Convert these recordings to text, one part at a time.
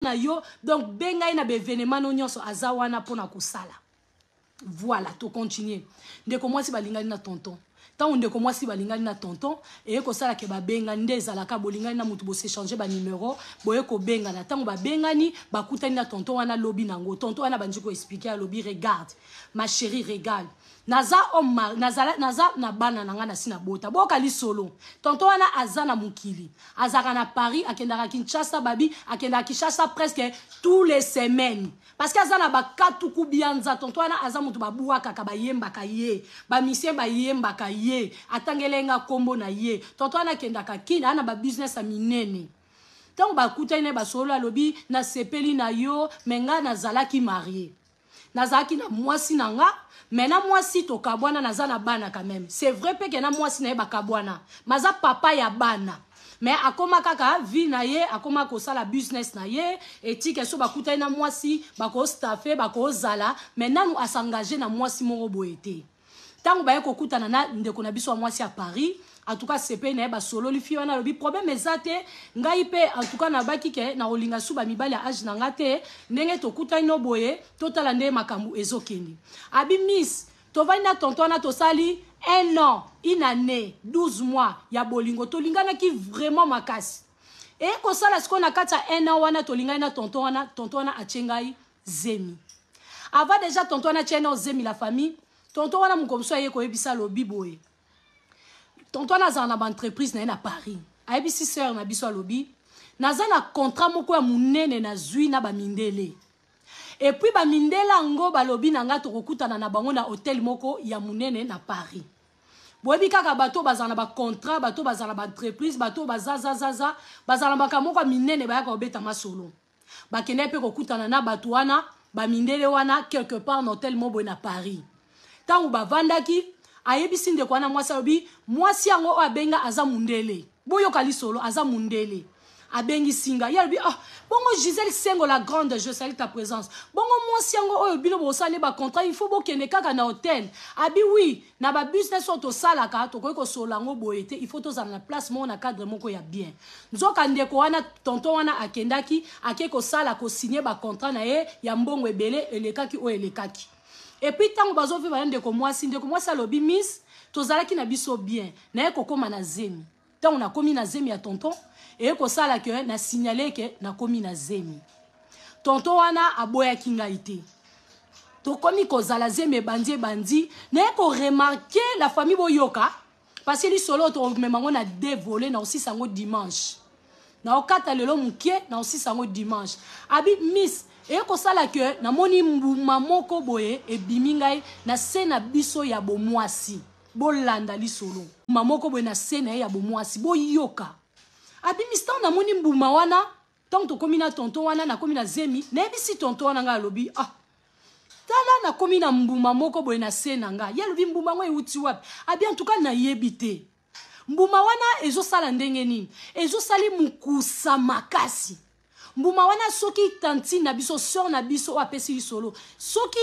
na yo. Donc benga ye na baevenement no nyonso, aza wana mpona kosala. Voilà, tocontinue. Ndeko mwasi balingani na tonton. Ntango ndeko mwasi balingani na tonton, eye kosala ke babengani. Nde ezalaka, bolingani na motu, bosechange banumero, boye kobengana. Ntango babengani, bakutani na tonton wana lobi nango. Tonton wana bandi koexpliquer, alobi: "Regarde, ma chérie, regarde, naza homme, nazala, naza na bana na ngai, nasi na bota." Boyoka lisolo. Tonton wana aza na mokili, azalaka na Paris, akendaka Kinshasa. Babi akendaka Kinshasa presque tous les semaines parce que aza na bakatuku bianza. Tonton wana aza moto babwakaka, bayembaka ye, bamisien bayembaka ye, atangelenga nkombo na ye. Tonton wana akendaka Kini, aa na babusiness ya minene. Ntango bakutani na ye, basolo, alobi: "Nasepeli na yo, me ngai nazalaki marié, nazalaki na mwasi na nga, me na mwasi tokabwana, naza na bana quand même." C'est vrai mpe ke na mwasi na ye bakabwana, maza papa ya bana, me akóma kaka vie na ye, akóma kosala business na ye. Etike so bakutani na mwasi, bakostaffe, bakozala, me nanu asengage na mwasi moko boye te. Ntango baye kokutana na ndeko na biso ya mwasi ya Paris, en tout cas sepeli na ye, basololi. Fille wana alobi: "Problème eza te, ngai mpe en tout cas nabaki ke na kolinga su bamibali ya age na nga te. Ndenge tokutani no boye, totala nde makambo ezokende." Abi: "Miss, tovandi na tonton wana, tosali un an, une année, 12 mois ya bolingo, tolinganaki vraiment makasi. Eye kosala sikoyo, na kati ya un an wana tolingani na tonton wana, tonton wana atie ngai zemi." Avant déjà tonton wana atie na zemi, la famille, tonton wana moko mosusu aye koyebisa, alobi boye: tonton wana azala na baentreprise na ye na Paris. Ayebisi sœur na biso, alobi: "Naza na contrat moko ya monene nazwi na bamindele, et puis bamindele yango balobi na nga tokokutana na bango na hotel moko ya monene na Paris." Boyebi kaka bato bazala na bacontrat, bato bazala na baentreprise, bato bazazazaza, bazala na makambo moko ya minene, bayaka kobeta masolo. Bakende mpe kokutana na bato wana, bamindele wana, quelque part na hotel mo boye na Paris. Ntango bavandaki, ayebisi ndeko wana mwasi, alobi: "Mwasi yango oyo abenga aza mundele." Boyoka lisolo. "Aza mundele, abengisi ngai." Ye alobi: "Ah bongo, Gisele Sengo la grande, je salue ta présence. Bongo mwasi yango oyo bino bosala nde bacontrat, il faut bokende kaka na hotel?" Abi: "Oui, na babusiness oyo tosalaka, tokoki kosolola yango boye te, il faut tozala na place moko, na cadre moko ya bien." Nzoka ndeko wana, tonton wana akendaki, ake kosala, kosigne bacontrat na ye ya mbongo ebele elekaki oyo elekaki. Et puis ntango bazovivre na ndeko mwasi, ndeko mwasi alobi: "Miss, tozalaki na biso bien, naye kokóma na zemi. Ntango nakomi na zemi ya tonton, eye kosala ke na signale ke nakomi na zemi. Tonton wana aboyaki ngai te. Tokomi kozala, zemi ebandi ebandi, naye koremarquer." La famille, boyoka, parce que lisolo tokomema yango na deux volets. Na osisa yango dimanche, na okata lelo moke, na osisa yango dimanche. Abi: "Miss, eye kosala ke namoni mbuma moko boye ebimi ngai na se na biso ya bomwasi." Bolanda lisolo. Mbuma moko boye na se na ye ya bomwasi. Boyoka. Abi: "Miss, ntango namoni mbuma wana, ntango tokomi na tonton wana, nakomi na zemi, nayebisi tonton wana ngai." Alobi: "Ah, tala, nakomi na mbuma moko boye na se na ngai." Ye alobi: "Mbuma yango euti wapi?" Abi: "Antuka nayebi te mbuma wana ezosala ndenge nini, ezosali mokusa makasi." Mbuma wana, soki tantine na biso, sœur na biso oyo apesi lisolo, soki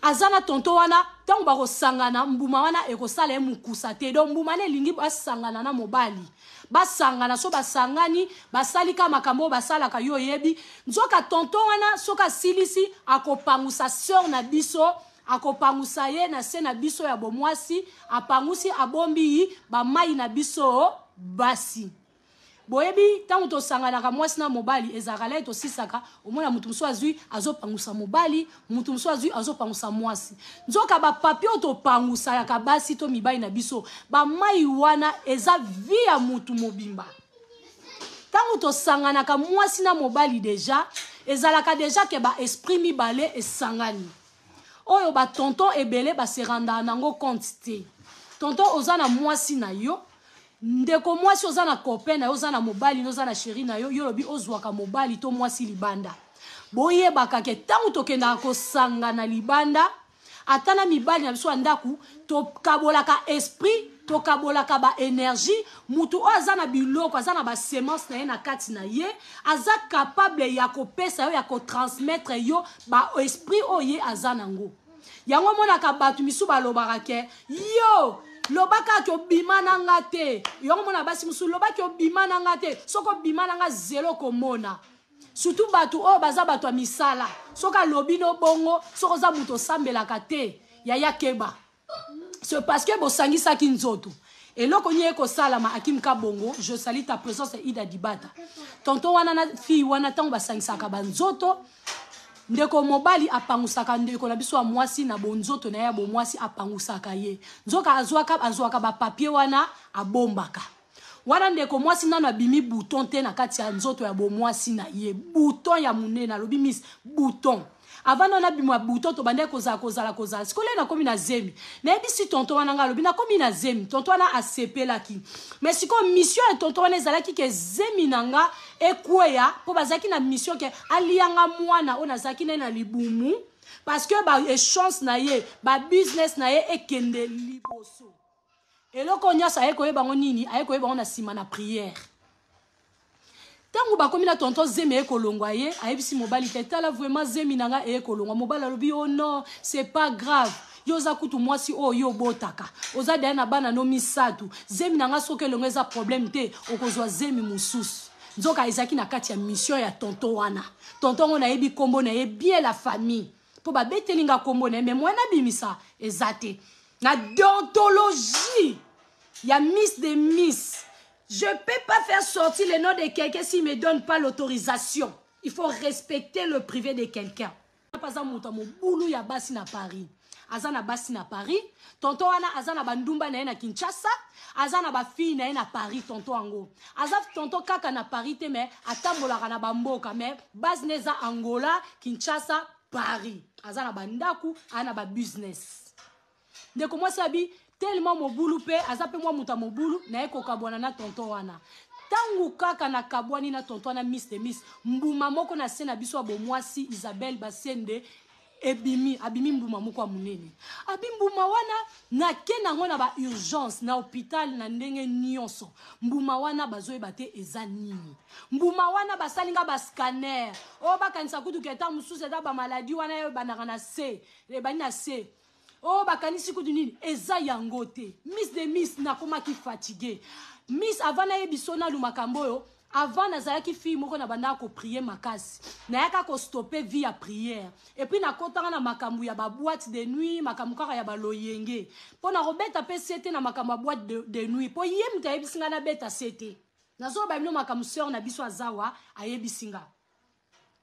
aza na tonton wana, ntango bakosangana, mbuma wana ekosala ye mokusa te. Donc mbuma wana elingi basangana na mobali, basangana. So basangani, basali ka makambo oyo basalaka, yo oyebi. Nzoka tonton wana, soki asilisi, akopangusa sœur na biso, akopangusa ye na se na biso ya bomwasi. Apangusi, abombi bamai na biso basi. Boyebi, ntango tosanganaka mwasi na mobali, ezalaka lai tosisaka, omona motu mosusu azwi, azopangusa mobali, motu mosusu azwi, azopangusa mwasi. Nzoka bapapier oyo topangusaka basi to mibali na biso, bamai wana eza vie ya motu mobimba. Ntango tosanganaka mwasi na mobali, déjà ezalaka déjà ke baesprit mibale esangani. Oyo batonton ebele baserandaka nango compte te. Tonton, oza na mwasi na yo, ndeko mwasi, oza na copain na yo, oza na mobali, oza na chéri na yo. Yo olobi ozwaka mobali to mwasi libanda. Boyebaka ke ntango tokendaka kosangana libanda, ata na mibali na biso ya ndako, tokabolaka esprit, tokabolaka baénergie. Mutu oyo aza na biloko, aza na basemence na ye na kati na ye, aza capable ya kopesa yo, ya kotransmettre yo baesprit oyo ye aza nango. Yango omonaka bato misusu balobaka ke yo lobaka ke obima na nga te. Yango omona basi mosusu lobaki obima na nga te. Soki obima na nga, zelo komona. Surtout bato oyo baza bato ya misala, soki alobi no bongo, soki oza moto osambelaka te, yaya keba. C'est parce que bosangisaki nzoto. Eloko nini ekosalama? Akim Kabongo, je salue ta présence. Ida Dibata, tonton wana na fille wana, ntango basangisaka banzoto, ndeko mobali apangusaka ndeko na biso ya mwasi na bonzoto na ye ya bomwasi, apangusaka ye. Nzoka azwaka bapapier wana, abombaka wana. Ndeko mwasi nano abimi bouton te na kati ya nzoto ya bomwasi na ye, bouton ya monene. Alobi: "Miss, bouton avant nano abima bouton, tobandaki kozala, kozala, kozala. Sikoyo nakomi na zemi, nayebisi tonton wana. Nga alobi: 'Nakomi na zemi.' Tonton wana asepelaki, mais sikoyo mission ya tonton wana ezalaki ke zemi na nga ekweya, mpo bazalaki na mission ke alianga mwana oyo nazalaki naye na libumu, parce que baéchange na ye, babusiness na ye ekende liboso. Eloko nyonso aye koyeba yango nini? Aye koyeba yango na nsima na prière. Ntango bakomi na tonton, zemi eye kolongwa. Ye ayebisi mobali te: 'Tala, vraiment zemi na nga eye kolongwa.' Mobali alobi: 'Oh non, c'est pas grave, yo oza kutu mwasi oyo yo obotaka, oza deya na bana no misato. Zemi na nga soki elongo eza problème te, okozwa zemi mosusu.' Nzoka ezalaki na kati ya mission ya tonton wana. Tonton ngo nayebi nkombo na ye bien, la famille, mpo babeteli nga nkombo na ye, mais mwana abimisa eza te. Na déontologie ya Miss de Miss, je peux pas faire sortir le nom de quelqu'un s'il me donne pas l'autorisation. Il faut respecter le privé de quelqu'un. Aza moto ya mobulu ya basi na Paris, aza na basi na Paris. Tonton wana aza na bandumba na ye na Kinshasa, aza na bafille na ye na Paris. Tonton yango aza tonton kaka na Paris te, mais atambolaka na bamboka, mais base na eza Angola, Kinshasa, Paris. Aza na bandako, aza na babusiness. Ndeko mwasi abi tellement mobulu, mpe aza mpe mwa moto ya mobulu. Naye kokabwana na tonton wana. Ntango kaka nakabwani na tonton wana, Miss de Miss, mbuma moko na se na biso ya bomwasi, Isabelle Basende, ebimi. Abimi mbuma moko ya monene. Abi mbuma wana, nake nango na baurgence na hôpital na ndenge nyonso. Mbuma wana bazoyeba te eza nini. Mbuma wana basali nga bascanner oyo, bakanisa kutu ke eta mosusu eza bamaladi wana ebandaka na se, ebandi na se, oyo bakanisi kutu nini, eza yango te. Miss de Miss, nakomaki fatigué. Miss, avant nayebi so nalu makambo oyo, avant nazalaki fille moko na bandaka koprier makasi. Nayaka kostopper vie ya prière et puis nakotanga na makambo ya baboîte de nuit, makambo kaka ya baloyenge, mpo na kobeta mpe se te na makambo ya boîte de nuit, mpo ye moto ayebisi nga nabeta se te. Nazoloba bino makambo sœur na biso azawa ayebisi nga.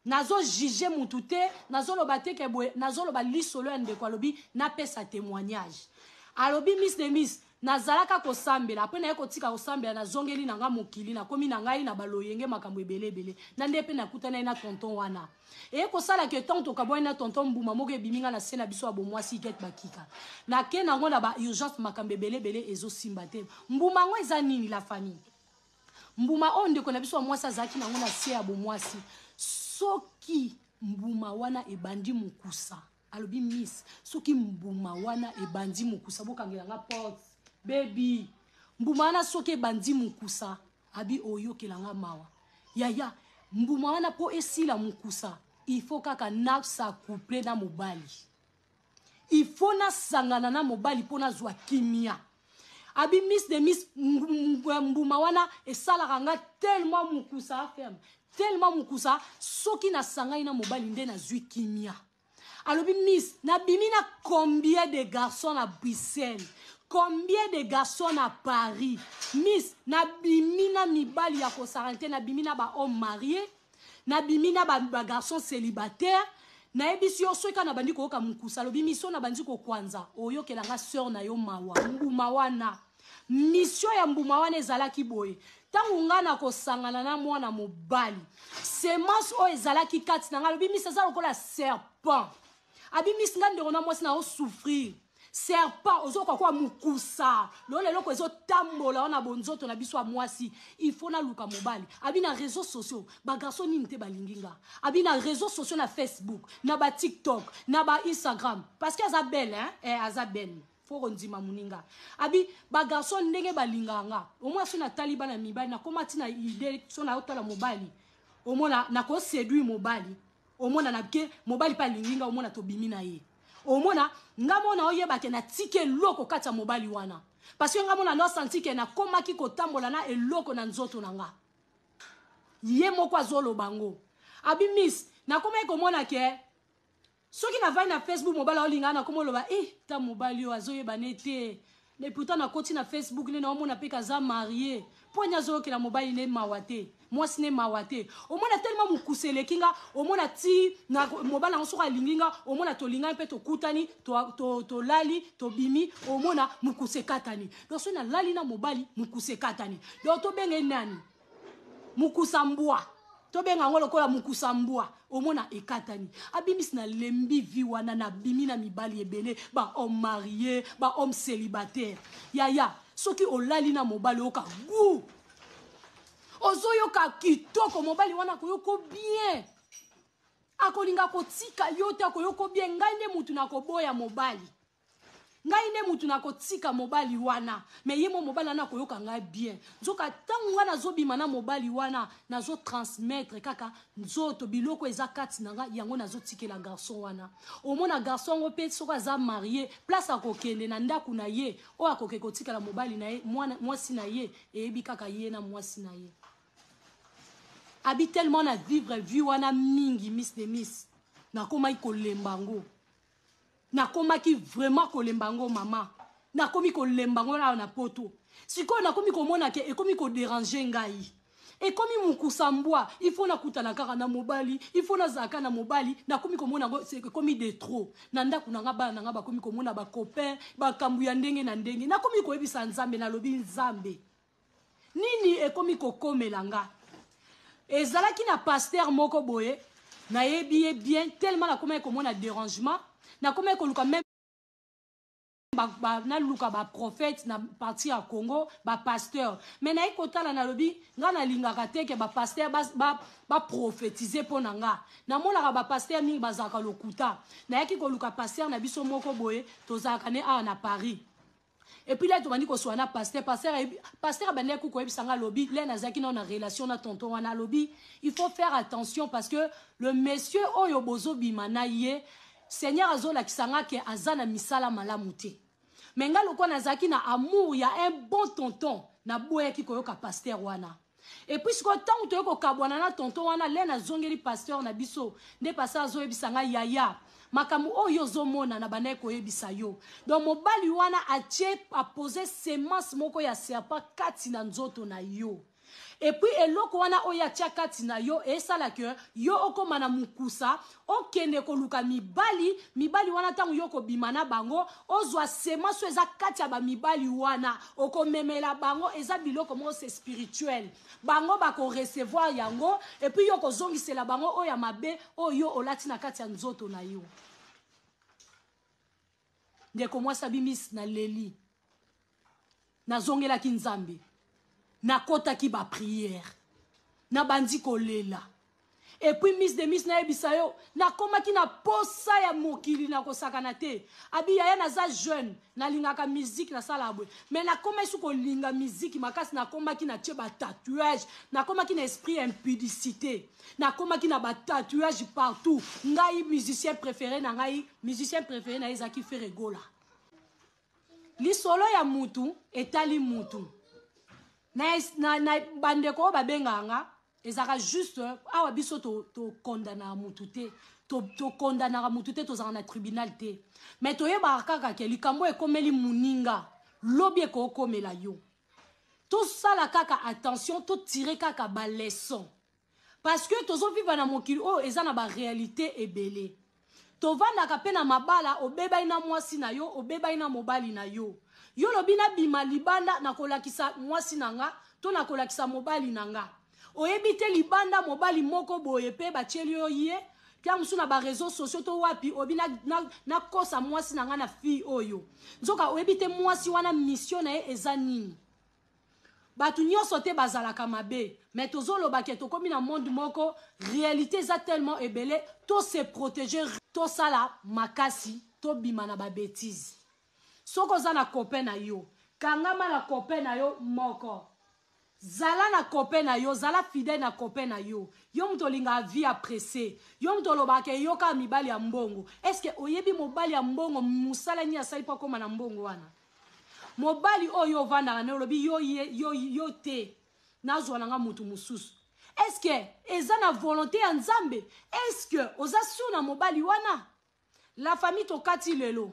Nazojuger mutu te, nazoloba te ke boye. Nazoloba lisolo ya ndeko. Alobi napesa témoignage. Alobi: "Miss de Miss, nazalaka kosambela, apres naye kotika kosambela, nazongeli na nga mokili, nakomi na ngai na baloyenge, makambo ebele ebele na nde mpe nakutana ye na tonton wana. Eye kosala ke ntango tokabwani na tonton, mbuma moko ebimi nga na se na biso ya bomwasi kete bakika. Nake nango na baurgence, makambo ebele ebele, ezosimba te. Mbuma yango eza nini, la famille? Mbuma oyo ndeko na biso ya mwasi azalaki nango na se ya bomwasi, soki mbuma wana ebandi mokusa, alobi: 'Miss, soki mbuma wana ebandi mokusa, bokangelanga porte bebi. Mbuma wana soki ebandi mokusa, abi oyokelanga mawa, yaya. Mbuma wana mpo esila mokusa, il faut kaka nas'accoupler na mobali, il faut nasangana na mobali mpo nazwa kimia.' Abi: 'Miss de Miss, mbuma wana esalaka nga tellement mokusa, aferme tellement mokusa, soki nasangani na mobali nde nazwi kimia.' Alobi: 'Miss, nabimi na combien de garçons na Bruxelles, combien de garçons na Paris. Miss, nabimi na mibali ya kosaka te, nabimi na bahomme marié, nabimi na bagarçon célibataire. Nayebisi yo, soki kaka nabandi koyoka mokusa, alobi, miso nabandi kokwanza, oyokelanga sœur na yo mawa.' Mbuma wana, mission ya mbuma wana ezalaki boye: ntango ngai na kosangana na mwana mobali, semence oyo ezalaki kati na ngai, alobi Miss, eza lokola serpent. Abi: 'Miss, ngai ndeko na mwasi na osouffrir serpent, ozokoka kwa mokusa lokola eloko ezotambola wana bonzoto na biso ya mwasi. Il faut naluka mobali. Abi na réseaux sociaux, bagarçon nini te balingi nga. Abi na réseaux sociaux, na Facebook, na baTikTok, na baInstagram, parce que aza belle, hein? Eh, aza belle, faut kondima moninga. Abi bagarçon ndenge balingaka nga, omona so natali bana mibali, nakóma ntina idée, so naotala mobali, omona nakoséduire mobali, omona nake mobali mpe alingi nga, omona tobimi na ye, omona nga mona oyeba ke natiki eloko kati ya mobali wana, parce que nga mona nosanti ke nakomaki kotambola na eloko na nzoto na nga.' Ye moko azoloba ngo. Abi miss, nakomaki komona ke soki navandi na Facebook, mobali aolinga, nakoma oloba e ta mobali oyo azoyeba ne te. Et pourtant nakoti na Facebook nde naomona mpe kaza marié. Mpo ani azoyokela mobali ne mawa te, mwasi ne mawa te? Omona tellement mokuse eleki nga. Omona ti na mobali yango, soki alingi nga, omona tolingani mpe tokutani, tolali, tobimi, omona mokuse ekatani. Donc soki nalali na mobali, mokuse ekatani. Donc tobenge nani? Mokusa mbwa. Tobenga yango lokola mokusa mbwa, omona ekatani. Abimisi, nalembi vie wana. Nabimi na mibali ebele, bahomme marié, bahomme célibataire. Yaya, soki olali na mobali, oyoka goût, ozoyoka kitoko. Mobali wana akoyoko bien, akolinga kotika yo te, akoyoko bien. Ngai nde mutu nakoboya mobali, ngai nde mutu nakotika mobali wana, mais ye mo mobali wana akoyoka ngai bien. Nzoka ntango ngai nazobima na mobali wana, nazotransmettre kaka nzoto, biloko eza kati na ngai, yango nazotikela garçon wana. Omona garçon yango mpe, soki aza marié, place akokende na ndako na ye, oyo akoki kotikela mobali na ye, mwasi na ye, eyebi kaka ye na mwasi na ye. Abi tellement na vivre vie wana mingi, miss de miss, nakomaki kolemba yango, nakomaki vraiment kolemba yango. Mama, nakomi kolemba yango awa na Poto. Sikoyo nakomi komona ke ekomi kodéranger ngai, ekomi mokusa mbwa. Il faut nakutana kaka na mobali, il faut nazalaka na mobali. Nakomi komona yango ekomi de trop na ndako na nga. Bana na nga bakomi komona bacopain, bakambo ya ndenge na ndenge. Nakomi koyebisa Nzambe, nalobi: "Nzambe, nini ekomi kokomela nga?" Ezalaki na pasteur moko boye, nayebi ye bien. Tellement nakomaki komona dérangement, nakomaki koluka même naluka baprophète na partie ya Congo, bapasteur. Mais nayi kotala, nalobi nga nalingaka te ke bapasteur baprophétise mpo na nga. Namonaka bapasteur mingi bazalaka lokuta. Nayaki koluka pasteur na biso moko boye, tozalaka ne awa na Paris. Et puis là, tobandi koswa na pasteur. Pasteur abandaki koyebisa nga, alobi, le nazalaki nao na relation na tonton wana, alobi: "Il faut faire attention parce que le monsieur oyo bozobima na ye, Seigneur azolakisa nga ke aza na misala malamu te." Mais nga lokola nazalaki na amour ya un bon tonton, naboyaki koyoka pasteur wana. Et puis sikoyo, ntango toyei kokabwana na tonton wana, le nazongeli pasteur na biso nde pasteur azoyebisa ngai: "Yaya, makambo oyo ozomona na bandaki koyebisa yo, donc mobali wana atie, apose semence moko ya serpent kati na nzoto na yo. Et puis eloko wana oyo atia kati na yo esala ke yo okóma na mokusa, okende koluka mibali. Mibali wana, ntango yo kobima na bango, ozwa semence oyo eza kati ya bamibali wana, okomemela bango. Eza biloko moko, c'est spirituel. Bango bakorecevoir yango et puis yo kozongisela bango oyo ya mabe oyo yo olati na kati ya nzoto na yo." Ndeko mwasi abimis, naleli, nazongelaki Nzambe, nakɔtaki baprière, nabandi kolela. Et puis, miss de miss, nayebisa yo, nakomaki na posa ya mokili, nakosakana te. Abi yaya, naza jeune, nalingaka miziki, nasala boye, mais nakomaki su kolinga miziki makasi. Nakomaki natie batatouage, nakomaki na esprit impudicité, nakomaki na batatouage partout. Ngai, musicien préféré na ngai, musicien préféré na ye ezalaki Ferre Gola. Lisolo ya mutu etali mutu na bandeko oyo babengaka nga, ezalaka juste awa. Biso tokondanaka mutu te, tokondanaka mutu te, tozalaka na tribunal te, mais toyebaka kaka ke likambo ekomeli moninga, lobi ekokomela yo. Tosala kaka attention, totire kaka baleçon, parce que tozovivre na mokili oyo eza na baréalité ebele. Tovandaka mpe na mabala, obebai na mwasi na yo, obebai na mobali na yo, yo lobi: "Nabima libanda, nakolakisa mwasi na nga to nakolakisa mobali na nga." Oyebi te, libanda mobali moko boye mpe batieli yo ye tia mosusu na baréseaux sociaux to wapi, oyebi, nakosa na mwasi na nga na fille oyo. Nzoka oyebi te mwasi wana mission na ye eza nini. Bato nyonso te bazalaka mabe, mais tozoloba ke tokómi na monde moko, réalité eza tellement ebele. Tose protéger, tosala makasi, tobima na babêtises. Soki oza na copain na yo, kangama na copain na yo moko, zala na copain na yo, zala fidèle na copain na yo. Yo moto olingaka vie ya pressé, yo moto olobaka eyoka mibali ya mbongo, est-ce oyebi mobali ya mbongo mosala nini asali mpo akóma na mbongo wana? Mobali oyo ovandaka na olobi yo, yo, yo te, nazwa na nga motu mosusu. Est ce que eza na volonté ya Nzambe? Est ce que oza sur na mobali wana? La famille, tokati lelo.